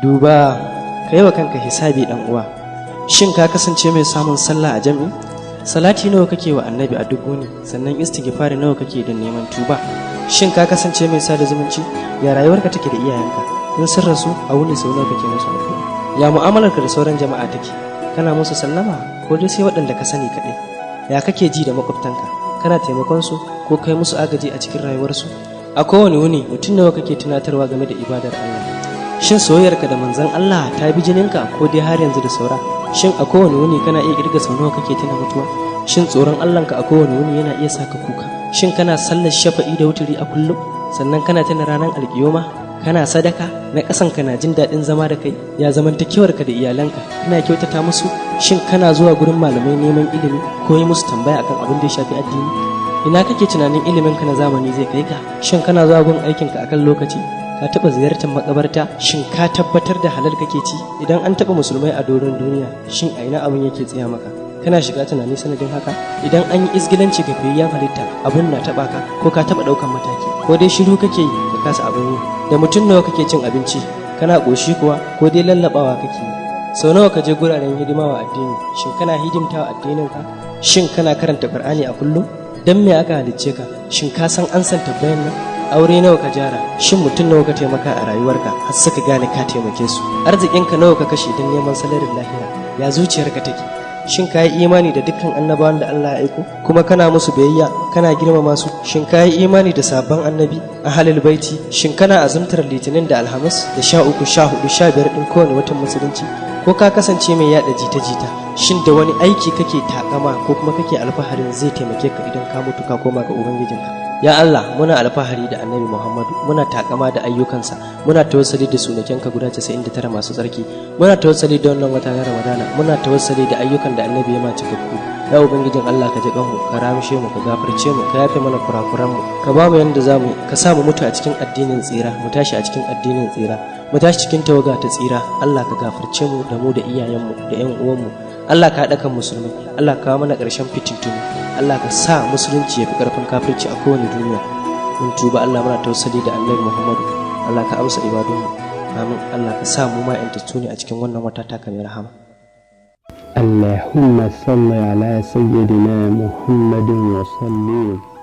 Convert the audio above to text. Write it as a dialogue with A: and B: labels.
A: Duba, ka yi wa kanka hisabi, ɗan uwa. Shin ka kasance mai samun sallah a jam'i? Salati nawa kake wa Annabi a duk wuni? Sannan istighfari nawa kake don neman tuba? Shin ka kasance mai sada zumunci? Ya rayuwarka take da iyayenka? In sun rasu, a wuni sau nawa kake musu addu'a? Ya mu'amalarka da sauran jama'a take? Kana musu sallama ko dai sai waɗanda ka sani kaɗai? Ya kake ji da makwabtanka? Kana taimakon su ko kai musu agaji a cikin rayuwarsu? A kowane wuni mutum nawa kake tunatarwa game da ibadar Allah? Shin soyayyarka da Manzon Allah ta bi jininka ko dai har yanzu da saura? Shin a kowane wuni kana iya kirga sau nawa kake tuna mutuwa? Shin tsoron Allahnka a kowane wuni yana iya saka kuka? Shin kana sallar shafa'i da wuturi a kullum? Sannan kana tuna ranar alkiyoma? Kana sadaka? Na ƙasanka na jin daɗin zama da kai? Ya zamantakewarka da iyalanka? Kana kyautata musu? Shin kana zuwa gurin malamai neman ilimi ko yi musu tambaya akan abin da ya shafi addini? Ina kake tunanin iliminka na zamani zai kai ka? Shin kana zuwa gun aikinka akan lokaci? Ka taɓa ziyartar makabarta? Shin ka tabbatar da halal kake ci? Idan an taɓa musulmai a doron duniya, shin a ina abin yake tsaya maka? Kana shiga tunani sanadin haka? Idan an yi izgilanci ga fiyayyen halitta, abun na taɓa ka ko ka taɓa ɗaukan mataki? Ko dai shiru kake yi ka kasa abin yi? Da mutum nawa kake cin abinci? Kana ƙoshi kuwa ko dai lallaɓawa kake yi? Sau nawa ka je guraren hidima wa addini? Shin kana hidimta wa addininka? Shin kana karanta Qur'ani a kullum? Dan me aka halicce ka? Shin ka san ansan tambayan nan? Aure nawa ka jara? Shin mutum nawa ka taimaka a rayuwarka har suka gane ka taimake su? Arzikinka nawa ka kashe don neman salarin lahira? Ya zuciyarka take? Shin ka yi imani da dukkan annabawan da Allah ya aiko kuma kana musu biyayya, kana girmama su? Shin ka yi imani da sabon Annabi, ahalul baiti? Shin kana azumtar Litinin da Alhamis da 13, 14, 15 ɗin kowane watan Musulunci, ko ka kasance mai yada jita-jita? Shin da wani aiki kake takama ko kuma kake alfaharin zai taimake ka idan ka mutu ka koma ga ubangijinka? Ya Allah, muna alfahari da Annabi Muhammadu, muna takama da ayyukansa. Muna tawassuli da sunakenka guda 99 masu tsarki. Muna tawassuli da wannan wata na Ramadana. Muna tawassuli da ayyukan da Annabi ya ma cikakku. Ya ubangijin Allah, ka ji kanmu, ka ramshe mu, ka gafarce mu, ka yafe mana kurakuran mu, ka ba mu yanda zamu, ka sa mu mutu a cikin addinin tsira, mu tashi a cikin addinin tsira, mu tashi cikin tawaga ta tsira. Allah, ka gafarce mu da mu da iyayenmu da ƴan uwanmu. Allah, ka haɗa kan musulmai. Allah, ka kawo mana ƙarshen fitintunu. Allah, ka sa Musulunci ya fi ƙarfin kafirci a kowane duniya. Mun tuba Allah, muna tawassuli da Annabi Muhammadu. Allah, ka amsa ibadunmu. Amin. Allah, ka sa mu ma 'yantattu ne a cikin wannan wata taka mai rahama.
B: اللهم صل على سيدنا محمد وسلم.